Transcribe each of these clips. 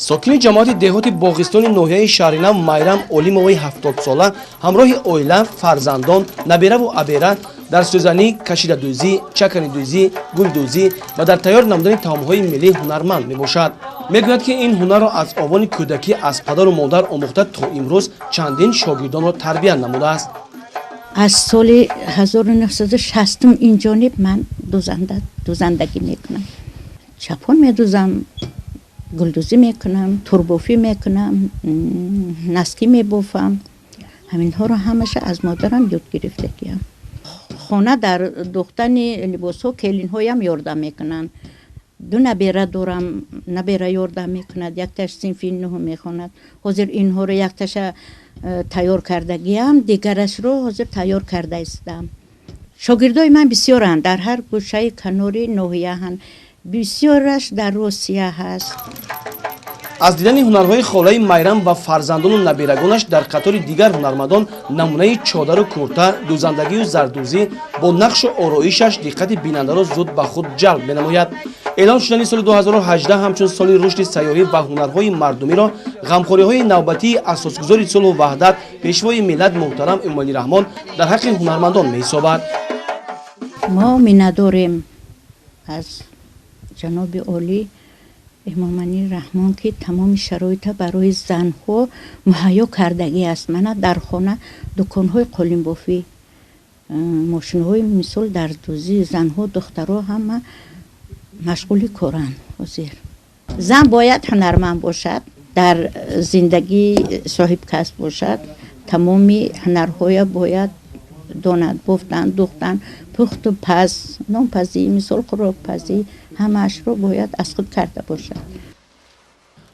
Сокини ҷамоати деҳоти Боғистони ноҳияи Шаҳринав Майрам Олимоваи 70-сола ҳамроҳи оила, фарзандон, набераву абера дар сӯзанӣ, кашидадӯзӣ, чаканидӯзӣ, гулдӯзӣ ва дар тайёр намудани таомҳои миллӣ ҳунарманд мебошад. Мегӯяд, ки ин ҳунарро аз овони кӯдакӣ аз падару модар омӯхта, то имрӯз чандин шогирдонро тарбия намудааст. Аз соли 1960 инҷониб ман дӯзандагӣ мекунам, чапон медӯзам, гулдӯзӣ мекунам, турбофӣ мекунам, носки мебофам. Ҳаминҳоро ҳамаша аз модарам ёд гирифтагиам. Хона дар дӯхтани либосҳо келинҳоям ёрдам мекунанд. Ду набера дорам, набера ёрдам мекунад, якташ синфи нӯҳум мехонад ҳозир. Инҳоро якташа тайёр кардагиам, дигарашро ҳозир тайёр карда истам. Шогирдои ман бисёранд, дар ҳар гӯшаи канори ноҳияҳанд, бисёраш дар Русия ҳаст. Аз дидани ҳунарҳои холаи Майрам ва фарзандону наберагонаш дар қатори дигар ҳунармандон намунаи чодару курта, дӯзандагию зардӯзӣ бо нақшу ороишаш диққати бинандаро зуд ба худ ҷалб менамояд. Эълон шудани соли 2018 ҳамчун соли рушди сайёҳӣ ва ҳунарҳои мардумиро ғамхориҳои навбатии асосгузори сулҳу ваҳдат, Пешвои миллат муҳтарам Эмомалӣ Раҳмон дар ҳаққи ҳунармандон меҳисобад. Мо миннатдорем аз ҷаноби олӣ Эмомалӣ Раҳмон, ки тамоми шароита барои занҳо муҳайё кардагӣ аст. Мана, дар хона дуконҳои қолинбофӣ, мошинҳои, мисол, дардӯзӣ, занҳо, духтаро ҳама машғули коранд. Ҳозир зан бояд ҳунарманд бошад, дар зиндагӣ соҳибкасб бошад, тамоми ҳунарҳоя бояд донад: бофтан, духтан, пухту паз, нонпазӣ, мисол, хӯрокпазӣ, ҳамаашро бояд аз худ карда бошад.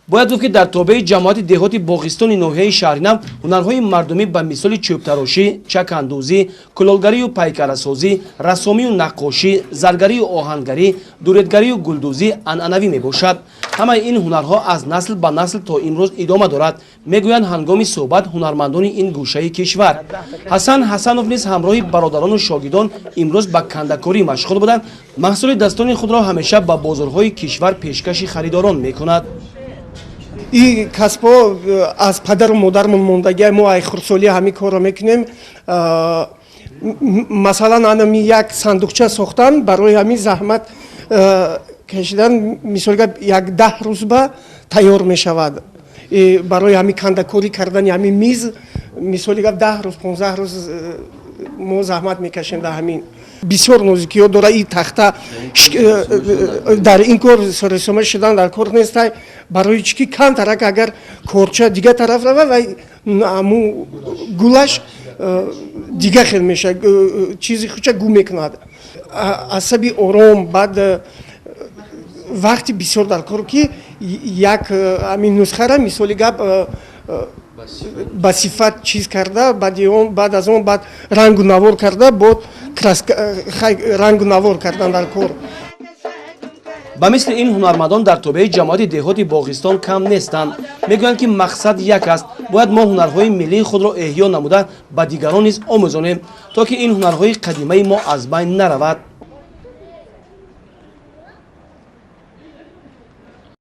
Бояд гуфт, ки дар тобеи ҷамоати деҳоти Боғистони ноҳияи Шаҳринав ҳунарҳои мардумӣ ба мисоли чӯбтарошӣ, чакандӯзӣ, кулолгарию пайкарасозӣ, рассомию наққошӣ, заргарию оҳангарӣ, дуредгарию гулдӯзӣ анъанавӣ мебошад. Ҳамаи ин ҳунарҳо аз насл ба насл то имрӯз идома дорад, мегӯянд ҳангоми суҳбат ҳунармандони ин гӯшаи кишвар. Ҳасан Ҳасанов низ ҳамроҳи бародарону шогирдон имрӯз ба кандакорӣ машғул буданд. Маҳсули дастони худро ҳамеша ба бозорҳои кишвар пешкаши харидорон мекунад. Ин касбҳо аз падару модармон мондагия. Мо ай хурдсолӣ ҳамин корро мекунем. Масалан, анами як сандуқча сохтан, барои ҳамин заҳмат кашидан, мисол гап, як 10 рӯз ба тайёр мешавад. Барои ҳамин кандакорӣ кардани ҳамин миз, мисоли гап, 10 рӯз, 15 рӯз мо заҳмат мекашем дар ҳамин. Бисёр нозукиҳо дора ин тахта. Дар ин кор саросима шудан дар кор нестай. Барои чӣ ки камтарак агар корча дигар тараф рава, вай аму гулаш дигар хел мешавад, чизи худша гум мекунад. Асаби ором, баъд вақти бисёр дар кор, ки як ҳамин нусхара, мисоли гап, ба сифат чиз карда, баъди он, баъд аз он, баъд рангу навор карда, бо рангу навор кардан дар кор. Ба мисли ин ҳунармандон дар тобеи ҷамоати деҳоти Боғистон кам нестанд. Мегӯянд, ки мақсад як аст: бояд мо ҳунарҳои миллии худро эҳё намуда, ба дигарон низ омӯзонем, то ки ин ҳунарҳои қадимаи мо аз байн наравад.